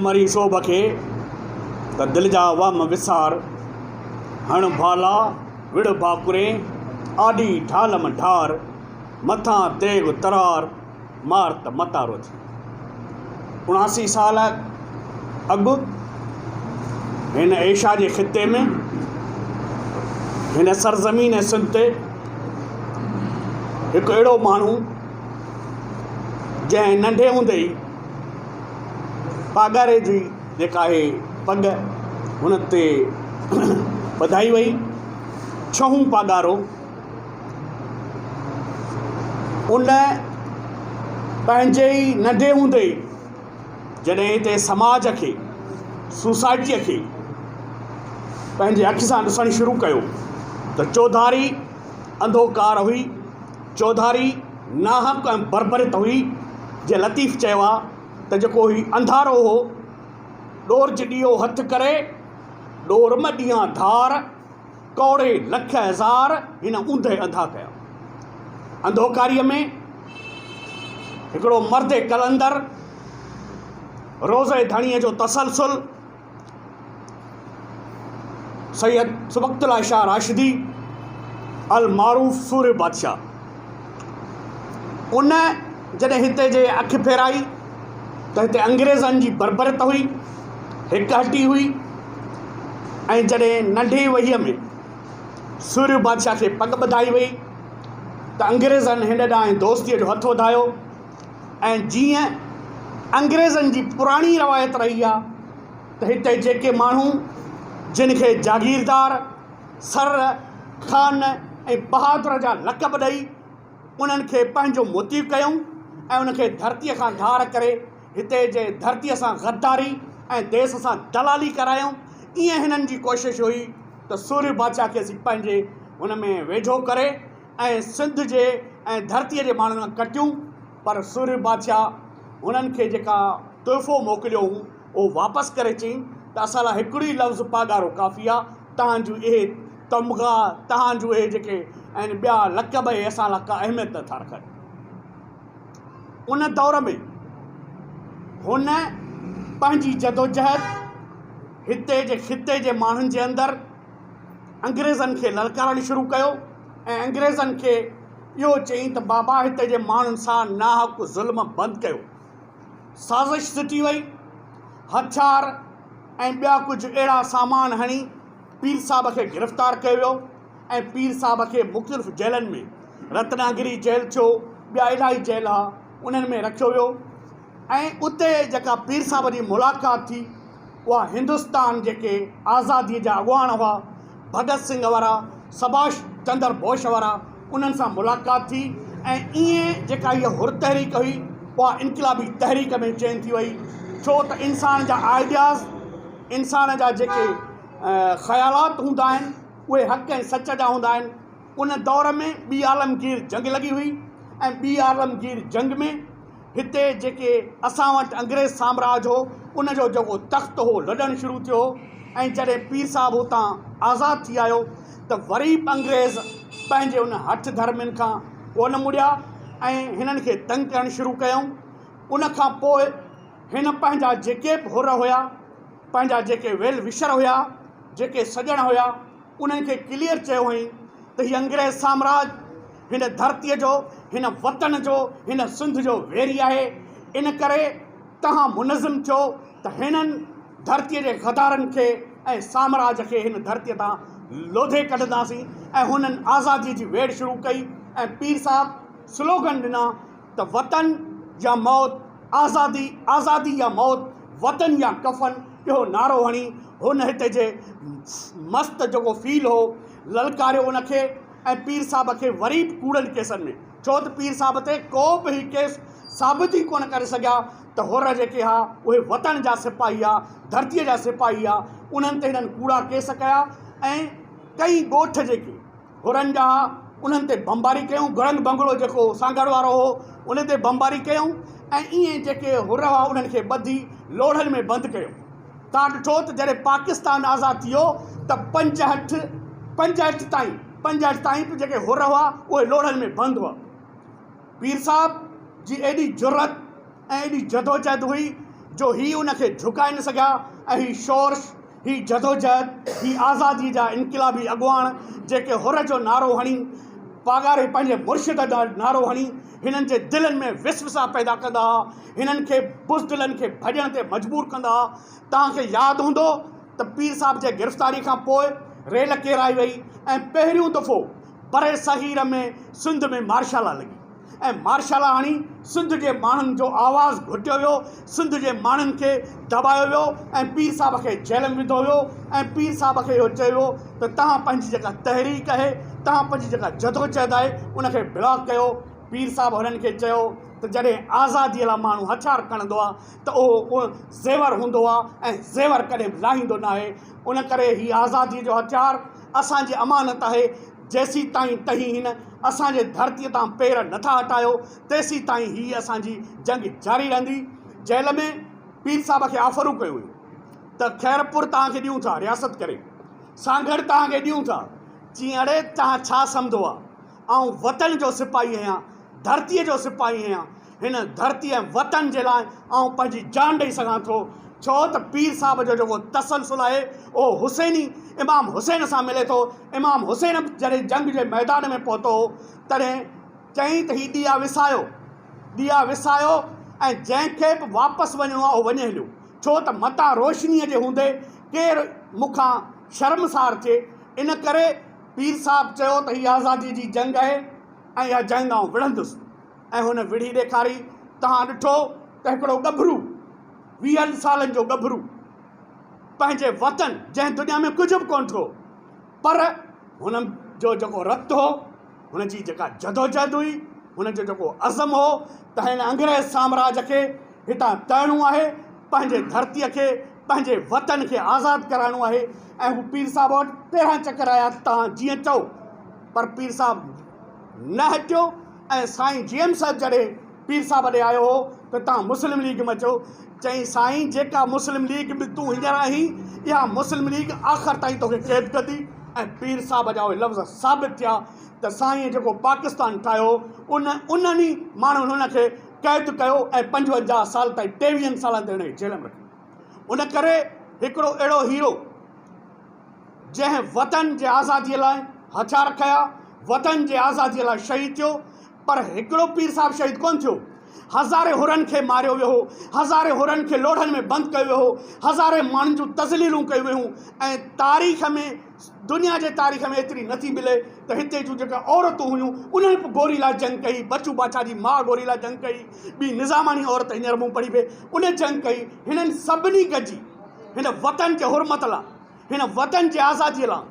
مرين سوڀ کي ته دل جا وهم وسار، هڻ ڀالا، وڙهه ڀاڪرين، آڏي ڍال م ڍار، مٿان تيغ ترار، مار ته متارو ٿي. 79 سال اڳ هن ايشيا جي خطي ۾ هن سرزمين سنڌ تي هڪ اهڙو ماڻهو جنهن ننڍي هوندي ئي پاڳاري جي جيڪا آهي پڳ هن تي ٻڌائي وئي ڇهون پاڳارو ان پنهنجي ئي ننڍي هوندي ئي جڏهن هتي سماج کي سوسائٽيء کي پنهنجي اک سان ڏسڻ شروع ڪيو ته چوڌاري انڌوڪار هئي، چوڌاري ناحق ۽ بربريت هئي، جيئن لطيف چيو آ ته جيڪو هي انڌارو هو، ڏورج ڏيئو هٿ ڪري، ڏور م ڏيان ڌار. ڪوڙي لک هزار هن اوندهه انڌا ڪيا. انڌوڪاريء ۾ هڪڙو مرد قلندر روضه ڌڻيء جو تسلسل سيد سبغت الله شاهه راشدي المعروف سورهيه بادشاهه ان جڏهن هتي جي اک ڦيرائي ته هتي انگريزن جي بربريت هئي، هڪ هٽي هئي ۽ جڏهن ننڍي وهيء ۾ سورهيه بادشاهه کي پڳ ٻڌائي وئي ته انگريزن هن ڏانهن دوستيء جو هٿ وڌايو ۽ جيئن انگريزن جي پراڻي روايت رهي آهي ته هتي جيڪي ماڻهو جن کي جاگيردار، سر، خان ۽ بهادر جا لقب ڏئي انهن کي پنهنجو مطيع ڪيائون ۽ انهن کي ڌرتيء کان ڌار ڪري هتي جي ڌرتيء سان غداري ۽ ديس سان دلالي ڪرايائون. ائين هنن جي ڪوشش هئي ته سورهيه بادشاهه کي اسين پنهنجي هن ۾ ويجهو ڪري ۽ سنڌ جي ۽ ڌرتيء جي ماڻهن کان ڪٽيون پر سورهيه بادشاهه هنن کي جيڪا تحفو موڪليو هو اهو واپس ڪري چيائين ته اسان لاء هڪڙو ئي لفظ پاڳارو ڪافي آهي، توهان جون اهي تمغا، توهان جون اهي جيڪي آهن ٻيا لقب اهي اسان لاء ڪا اهميت نه ٿا رکن. ان دور ۾ هن پنهنجي جدوجهد هتي جي خطي جي ماڻهن جي اندر انگريزن کي للڪارڻ شروع ڪيو ۽ انگريزن کي اهو چيائين ته بابا هتي جي ماڻهن سان ناحق ظلم بند ڪيو. سازش سٽي وئي، هٿيار ۽ ٻيا ڪجهه اهڙا سامان هڻي پير صاحب کي گرفتار ڪيو ويو ۽ پير صاحب کي مختلف جيلن ۾ رتناگري جيل ٿيو ٻيا الاهي جيل ها انهن ۾ رکيو ويو ۽ اتي جيڪا پير صاحب جي ملاقات ٿي اها هندستان جيڪي آزادي جا اڳواڻ هئا ڀڳت سنگهه وارا سڀاش چندر بوش وارا انهن سان ملاقات ٿي ۽ ائين جيڪا هيء حر تحريڪ هئي اها انقلابي تحريڪ ۾ چينج ٿي وئي ڇو ته انسان جا آئيڊياز انسان جا جيڪي خيالات هوندا آهن اهي حق ۽ سچ جا هوندا آهن ان دور ۾ ٻي عالمگير جنگ لڳي هئي ۽ ٻي عالمگير جنگ ۾ هتي جيڪي اسان وٽ انگريز سامراج هو ان جو جيڪو تخت هو لڏڻ شروع ٿيو هو ۽ جڏهن پير صاحب اتان آزاد ٿي آيو ته وري به انگريز پنهنجي ان هٺ ڌرمين کان ڪونه مڙيا ۽ هنن کي تنگ ڪرڻ شروع ڪيائون ان کان پوء هن پنهنجا جيڪي به حر هيا پنهنجا جيڪي ويل وشر هيا جيڪي سڄڻ هيا انهن کي ڪليئر چيو هئائين ته هي انگريز سامراج هن ڌرتيء جو هن وطن جو هن سنڌ جو ويري آهي ان ڪري توهان منظم ٿيو ته هنن ڌرتيء جي غدارن کي ۽ سامراج کي هن ڌرتيء تان لوڌي ڪڍنداسين ۽ هنن آزاديء جي ويڙهه شروع ڪئي ۽ پير صاحب سلوگن ڏنا ته وطن يا موت، آزادي، آزادي يا موت، وطن يا ڪفن اهو نعرو هڻي هن هتي جي مست جيڪو فيل هو للڪاريو ان کي ۽ پير صاحب کي وري به ڪوڙن ڪيسن ۾ ڇو ته پير صاحب تي ڪو به هي ڪيس ثابت ئي ڪونه ڪري سگهيا ته حر جيڪي ها اهي وطن جا سپاهي ها ڌرتيء جا سپاهي ها انهن تي هنن ڪوڙا ڪيس ڪيا ۽ ڪئين ڳوٺ جيڪي حرن جا ها انهن تي بمباري ڪيائون گڙنگ بنگلو جيڪو سانگهڙ وارو هو ان تي بمباري ڪيائون ۽ ائين جيڪي حر هئا انهن کي ٻڌي لوڙهن ۾ بند ڪيو توهان ڏٺو ته جڏهن پاڪستان آزاد ٿيو ته 65 65 تائين 65 تائين به جيڪي حر هئا اهي لوڙهن ۾ بند هئا. پير صاحب جي ايڏي جرئت ۽ ايڏي جدوجهد هئي جو هي ان کي جهڪائي نه سگهيا ۽ هي شورش، هي جدوجهد، هي آزادي جا انقلابي اڳواڻ جيڪي حر جو نعرو هڻي، پاڳاري پنهنجي مرشد جو نعرو هڻي هنن جي دلن ۾ وسوسا پيدا ڪندا ها، هنن کي بزدلن کي ڀڄڻ تي مجبور ڪندا ها. توهان کي ياد هوندو ته پير صاحب جي گرفتاري کان پوء ريل ڪيرائي وئي ۽ پهريون دفعو برصغير ۾ سنڌ ۾ مارشالا لڳي ۽ مارشالا هڻي سنڌ جي ماڻهن جو آواز گهٽيو ويو، سنڌ جي ماڻهن کي دٻايو ويو ۽ پير صاحب کي جيل ۾ وڌو ويو ۽ پير صاحب کي اهو چيو ويو ته توهان پنهنجي جيڪا تحريڪ آهي، توهان پنهنجي جيڪا جدوجهد آهي ان کي بلاڪ ڪيو. پير صاحب هنن کي چيو ته جڏهن آزاديء لاء ماڻهو هٿيار کڻندو آهي ته اهو زيور هوندو آهي ۽ زيور ڪڏهن به لاهيندو ناهي، ان ڪري هي آزاديء جو هٿيار اسان جي امانت آهي، جيسيتائين تهين هن اسان جي ڌرتيء تان پير نٿا هٽايو، تيسيتائين هي اسان جي جنگ جاري رهندي. جيل ۾ پير صاحب کي آفرون ڪيون ويون ته خيرپور توهان کي ڏيون ٿا رياست ڪري، سانگهڙ توهان کي ڏيون ٿا. چيائين اڙي توهان ڇا سمجهو آ، آئون وطن جو سپاهي آهيان، ڌرتيء جو سپاهي آهيان، هن ڌرتي ۽ وطن جي لاء آئون پنهنجي جان ڏئي سگهان ٿو، ڇو ته پير صاحب جو جيڪو تسلسل آهي اهو حسيني امام حسين سان ملي ٿو، امام حسين به جڏهن جنگ جي ميدان ۾ پهتو هو تڏهن چيائين ته هي ڏيئا وسايو، ڏيئا وسايو ۽ جنهن کي به واپس وڃڻو آهي اهو وڃي هليو، ڇو ته متان روشنيء جي هوندي ڪير مون کان شرمسار ٿئي، ان ڪري پير صاحب چيو ته هي آزاديء جي جنگ آهي ۽ اها جنگ آئون وڙهندس. ۽ هن وڙهي ڏيکاري. توهان ڏٺو ته هڪڙو ڳڀرو، ويهن سالن جو ڳڀرو، پنهنجي وطن، جنهن دنيا ۾ ڪجهه به ڪونه ٿيو، پر هن جو جيڪو رت هو، هن جي جيڪا جدوجهد هئي، هن جو جيڪو عزم هو ته هن انگريز سامراج کي هتان تڙڻو آهي، پنهنجي ڌرتيء کي، پنهنجي وطن کي آزاد ڪرائڻو آهي ۽ هو پير صاحب وٽ 13 چڪر آيا ته توهان جيئن چئو، پر پير صاحب نه هٽيو. ۽ سائين جي ايم سيد جڏهن پير صاحب ڏي آيو هو ته توهان مسلم ليگ ۾ اچو، چيائين سائين جيڪا مسلم ليگ ۾ تون هينئر آهين اها مسلم ليگ آخر تائين توکي قيد ڪندي ۽ پير صاحب جا اهي لفظ ثابت ٿيا ته سائين جيڪو پاڪستان ٺاهيو ان انهن ئي ماڻهن هن کي قيد ڪيو ۽ 55 سال تائين ٽيويهن سالن تائين هن کي جيل ۾ رکيو ان ڪري هڪڙو اهڙو هيرو جنهن وطن جي آزاديء لاء هٿيار کنيا، وطن جي آزاديء لاء شهيد ٿيو، پر هڪڙو پير صاحب شهيد ڪونه ٿيو. هزارين حرن کي ماريو ويو هو، هزارين حرن کي لوڙهن ۾ بند ڪيو ويو هو، هزارين ماڻهن جون تذليلون ڪيون ويون ۽ تاريخ ۾ دنيا جي تاريخ ۾ ايتري نٿي ملي ته هتي جون جيڪا عورتون هيون انهن به گوريلا جنگ ڪئي، بچو بادشاهه جي ماء گوريلا جنگ ڪئي، ٻي نظاماڻي عورت هينئر مون پڙهي پئي ان جنگ ڪئي، هنن سڀني گڏجي هن وطن جي حرمت لاء، هن وطن جي آزاديء لاء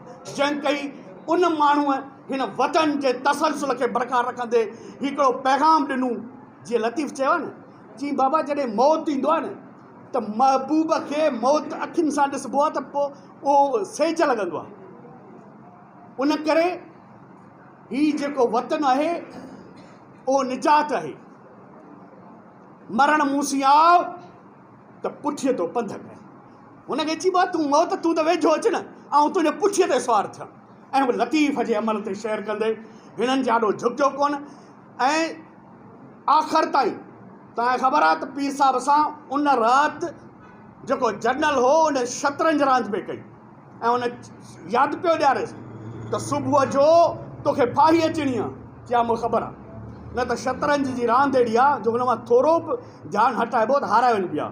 جنگ ڪئي، ان ماڻهوء هن وطن جي تسلسل کي برقرار رکندي هڪڙو پيغام ڏنو، جيئن لطيف چيو آهي نه، چيائين بابا جڏهن موت ايندو آهي نه ته محبوب کي موت اکين سان ڏسبو آهي ته پوء اهو سيج لڳندو آهي، ان ڪري هي جيڪو وطن آهي اهو نجات آهي، مرڻ مون سين آء ته پٺيء تو پنڌ ڪيان. هن کي چئبو آهي، تون موت، تون ته ويجهو اچ نه، آئون تنهنجي پٺيء تي سوار ٿيان. ۽ هو لطيف جي عمل تي شعر ڪندي هنن جي آڏو جهڪيو ڪونه ۽ آخر تائين توهان کي خبر آهي ته پير صاحب سان ان رات جيڪو جنرل هو ان شطرنج راند پئي ڪئي. ۽ ان ياد پيو ڏياريس ته صبح جو توکي ڦاهي اچڻي آ. چي ها مون کي خبر آ. نه ته شطرنج جي راند اهڙي آ جو ان مان ٿورو به ڌيان هٽائبو ته هارائي وڃبي آ.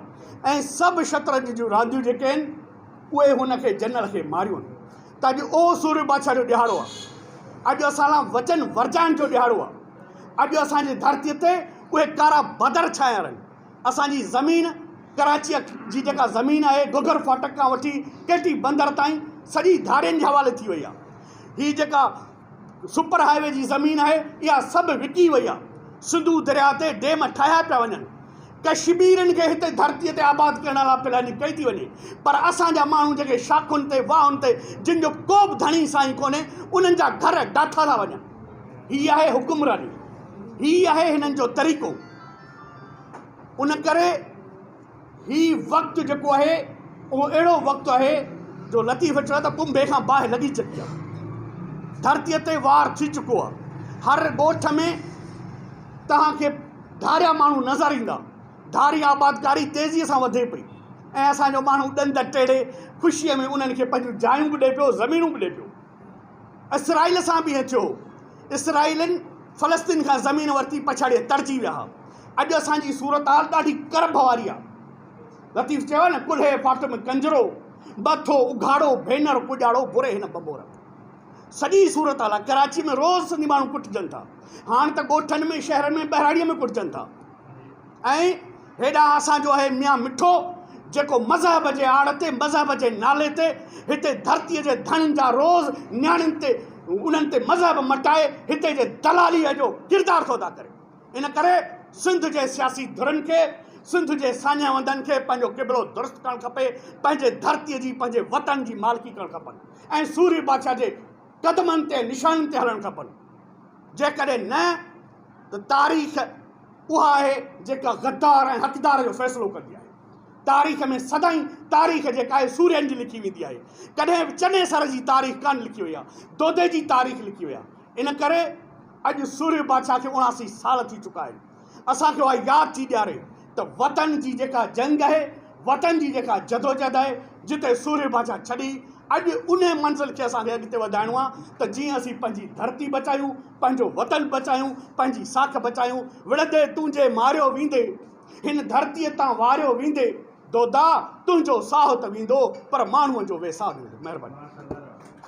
۽ سڀ شطرنج جون رانديون جيڪي آهن اهي هن کي جنرل کي ماريون آهن. ته اڄ اهو سورهيه بادشاهه جو ڏهاڙو آ. اڄ اسان لاء وچن ورجائڻ جو ڏهاڙو آ. اڄ اسان جي ڌرتيء تي اهي ڪارا بدر ڇانيل آهن. اسان جي زمين ڪراچيء جي جيڪا زمين آهي گوگر ڦاٽڪ کان وٺي ڪيٽي بندر تائين سڄي ڌارين جي حوالي ٿي وئي آهي. هي جيڪا سپر هاء وي جي زمين آهي اها سڀ وڪي وئي آهي. سنڌو درياء تي ڊيم ٺاهيا پيا وڃن. ڪشميرين کي هتي ڌرتيء تي آباد ڪرڻ لاء پلاننگ ڪئي ٿي وڃي پر اسان جا ماڻهو جيڪي شاخن تي واهن تي جن جو ڪو به ڌڻي سائين ڪونهي انهن جا گهر ڊاٺا ٿا وڃن. هي آهي حڪمراني. هي آهي هنن جو طريقو. ان ڪري هي وقت جيڪو آهي اهو اهڙو وقت آهي جو لطيف چيو ته ڪنڀي کان باهه لڳي چڪي آهي، ڌرتيء تي وار ٿي چڪو آهي، هر ڳوٺ ۾ توهان کي ڌاريا ماڻهو نظر ايندا، ڌاري آبادڪاري تيزيء سان وڌي پئي ۽ اسان جو ماڻهو ڏند ٽيڙي خوشيء ۾ انهن کي پنهنجون جايون به ڏئي پيو، زمينون به ڏئي پيو. اسرائيل سان به ائين ٿيو هو. اسرائيلين فلسطين کان زمين ورتي، پڇاڙيء تڙجي ويا ها. اڄ اسان جي صورتحال ڏاڍي ڪرب واري آهي. لطيف چيو آهي نه، ڪلهي ڦاٽم ڪنجرو، مٿو اگهاڙو، ڀينر ڪڄاڙو، بري هن ڀنڀور. سڄي صورتحال آهي. ڪراچيء ۾ روز سنڌي ماڻهو ڪٽجن ٿا. هاڻ ته ڳوٺن ۾، شهرن ۾، ٻهراڙيء ۾ ڪٽجن ٿا. ۽ هيڏانهن اسان جو آهي ميان مٺو جيڪو مذهب جي آڙ تي مذهب جي نالي تي هتي ڌرتيء جي ڌڻين جا روز نياڻين تي انهن تي مذهب مٽائي هتي جي دلاليء جو ڪردار ٿو ادا ڪري. ان ڪري سنڌ جي سياسي ڌرين کي سنڌ جي ساڃاهه وندن کي پنهنجو قبلو درست ڪرڻ کپي، پنهنجي ڌرتيء جي پنهنجي وطن جي مالڪي ڪرڻ کپن ۽ سورهيه بادشاهه جي قدمن تي نشانين تي هلڻ کپن. جيڪڏهن نه ته تاريخ اها آهي جيڪا غدار ۽ حقدار جو فيصلو ڪندي آهي. تاريخ ۾ سدائين تاريخ جيڪا آهي سورهين جي لکي ويندي آهي. ڪڏهن به چنيسر جي تاريخ ڪانه لکي وئي آهي. دودي جي تاريخ لکي وئي آهي. ان ڪري اڄ سورهيه بادشاهه کي 79 سال ٿي چڪا آهن. اسان کي اها ياد ٿي ڏياري ته وطن جي جيڪا جنگ آهي، وطن جي جيڪا جدوجهد آهي، جتي سورهيه بادشاهه ڇڏي اڄ انهي منزل کي اسان کي اڳتي وڌائڻو آهي ته جيئن اسين پنهنجي ڌرتي بچايون، پنهنجو وطن بچايون، پنهنجي ساک بچايون. وڙهندي تنهنجي ماريو ويندي، هن ڌرتيء تان واريو ويندي، دودا تنهنجو ساهه ته ويندو پر ماڻهوء جو ويساهه نه ويندو. مهرباني.